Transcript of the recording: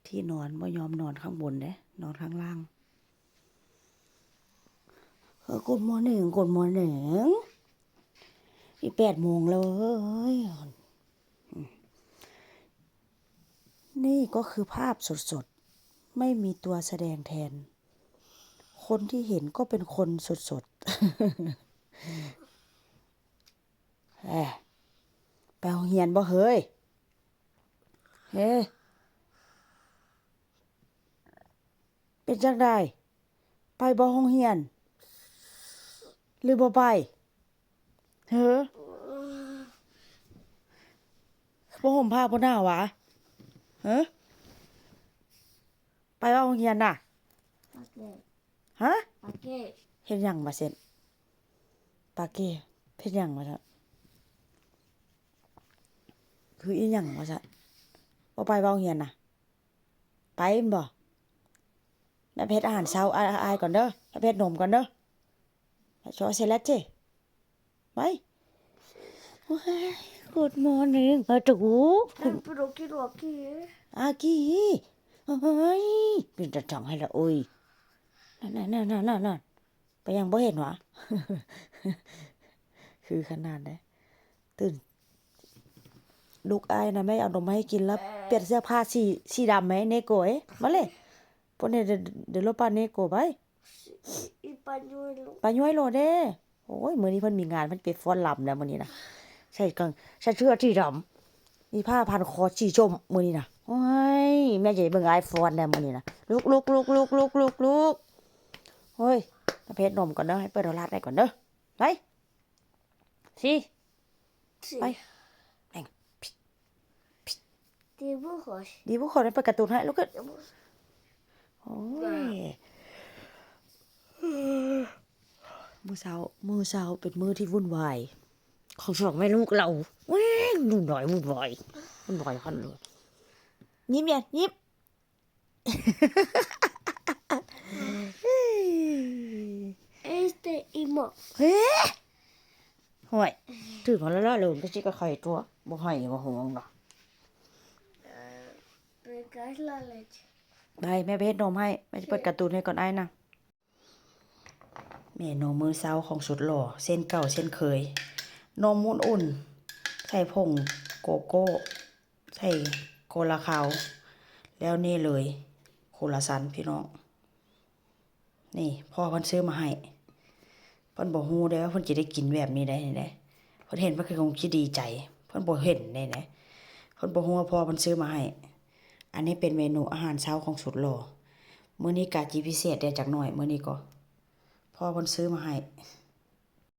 ທີ່ນອນ ບໍ່ຍອມນອນຂ້າງບົນເດ້ ນອນຂ້າງລ່າງ. ເອີ Good morning Good morning ນີ້ແປດໂມງແລ້ວເວີຍ. ນີ້ກໍຄືພາບສົດໆ ໄມ່ມີຕົວສະແດງແທນ ຄົນທີ່ເຫັນກໍເປັນຄົນສົດໆ. ເອີ ໄປໂຮງຮຽນບໍ່ເຮີຍ? ເອີ ເປັນຈັ່ງໃດ? ໄປບໍ່ໂຮງຮຽນ ຫຼືບໍ່ໄປ? ເຮີ ບໍ່ຫົ່ມຜ້າບໍ່ໜາວຫວາ? ເຮີ ໄປບໍ່ໂຮງຮຽນນະ? ປາເກະ ຮະ? ປາເກະ ເຮັດຫຍັງວ່າຊັ້ນ? ປາເກະ ເຮັດຫຍັງວ່າຊັ້ນ? ຄືອີຫຍັງວ່າຊັ້ນ? ບໍ່ໄປບໍ່ໂຮງຮຽນນະ? ໄປແມ່ນບໍ່? ແມ່ໄປເຮັດອາຫານເຊົ້າ ອາ ອາຍກ່ອນເດີ ແມ່ໄປເຮັດນົມກ່ອນເດີ. ຊໍເຊແລັດເຈ ໄປ. ໂອ້ຍ Good morning ອາຕູ ອາກີ ໂອ້ຍ ເປັນຕາຈັງໃຫ້ລະໂອ້ຍ. ນັ້ນໆໆໆ ໄປຍັງບໍ່ເຫັນຫວາ? ຄືຂະໜາດໃດ. ຕື່ນ ລູກອ້າຍນະ ແມ່ເອົານົມມາໃຫ້ກິນ ແລ້ວປ່ຽນເສື້ອຜ້າສີ ສີດຳໄໝ ເນໂກເອ ມາເລີຍ. ໂປເນ ເດ ເດໂລປາເນໂກ ໄປ. ປາຍ້ອຍໂລເດ. ໂອ້ຍ ມື້ນີ້ເພິ່ນມີງານ ເພິ່ນໄປຟ້ອນລຳແລ້ວມື້ນີ້ນະ. ໃສ່ກາງ ໃສ່ເສື້ອສີດຳ ມີຜ້າພັນຄໍສີສົ້ມມື້ນີ້ນະ. ໂອ້ຍ ແມ່ຈະໄດ້ເບິ່ງອ້າຍຟ້ອນແລ້ວມື້ນີ້ນະ. ລຸກ ລຸກ ລຸກ ລຸກ ລຸກ ລຸກ ລຸກ. ໂອ້ຍ ໄປເຮັດນົມກ່ອນເດີ ໃຫ້ເປີດໂທລະທັດໃຫ້ກ່ອນເດີ. ໄປ. ສີ່ ສີ່ ໄປ ແມ່ງ ດີບຸກຄົນ ດີບຸກຄົນ ເປີດກາຕູນໃຫ້ ລຸກຂຶ້ນ. ໂອ້ຍ ມື້ເຊົ້າ ມື້ເຊົ້າເປັນມື້ທີ່ວຸ່ນວາຍຂອງສອງແມ່ລູກລາວ. ເອີຍ ວຸ່ນວາຍ ວຸ່ນວາຍ ວຸ່ນວາຍຄັນເລີຍ. ຍິ້ມແດ່ ຍິ້ມ. ເອີ ໂອ້ຍ ຖືກມາແລ້ວ ແລ້ວກໍຊິກະໄຄຕົວະ ບໍ່ໃຫ້ບໍ່ຫວງດອກ. ໄປ ແມ່ໄປເຮັດນົມໃຫ້ ແມ່ຈະເປີດກາຕູນໃຫ້ກ່ອນອ້າຍນະ. ເມນູມື້ເຊົ້າຂອງສຸດຫຼໍ່ ເຊັ່ນເກົ່າເຊັ່ນເຄີຍ ນົມອຸ່ນໆ ໃສ່ຜົງໂກໂກ້ ໃສ່ໂຄລາຄາວ ແລ້ວນີ້ເລີຍ ໂຄລາຊັນ ພີ່ນ້ອງ. ນີ້ ພໍ່ເພິ່ນຊື້ມາໃຫ້ ເພິ່ນບໍ່ຮູ້ເດ້ວ່າເພິ່ນຈະໄດ້ກິນແບບນີ້ໄດ໋ ນີ້ເດ້. ເພິ່ນເຫັນເພິ່ນກໍຄົງຊິດີໃຈ ເພິ່ນບໍ່ເຫັນເດ້ ເພິ່ນບໍ່ຮູ້ວ່າພໍ່ເພິ່ນຊື້ມາໃຫ້. ອັນນີ້ເປັນເມນູອາຫານເຊົ້າຂອງສຸດຫຼໍ່ ມື້ນີ້ກະຊິພິເສດແດ່ຈັກໜ້ອຍ ມື້ນີ້ກໍ ພໍ່ເພິ່ນຊື້ມາໃຫ້.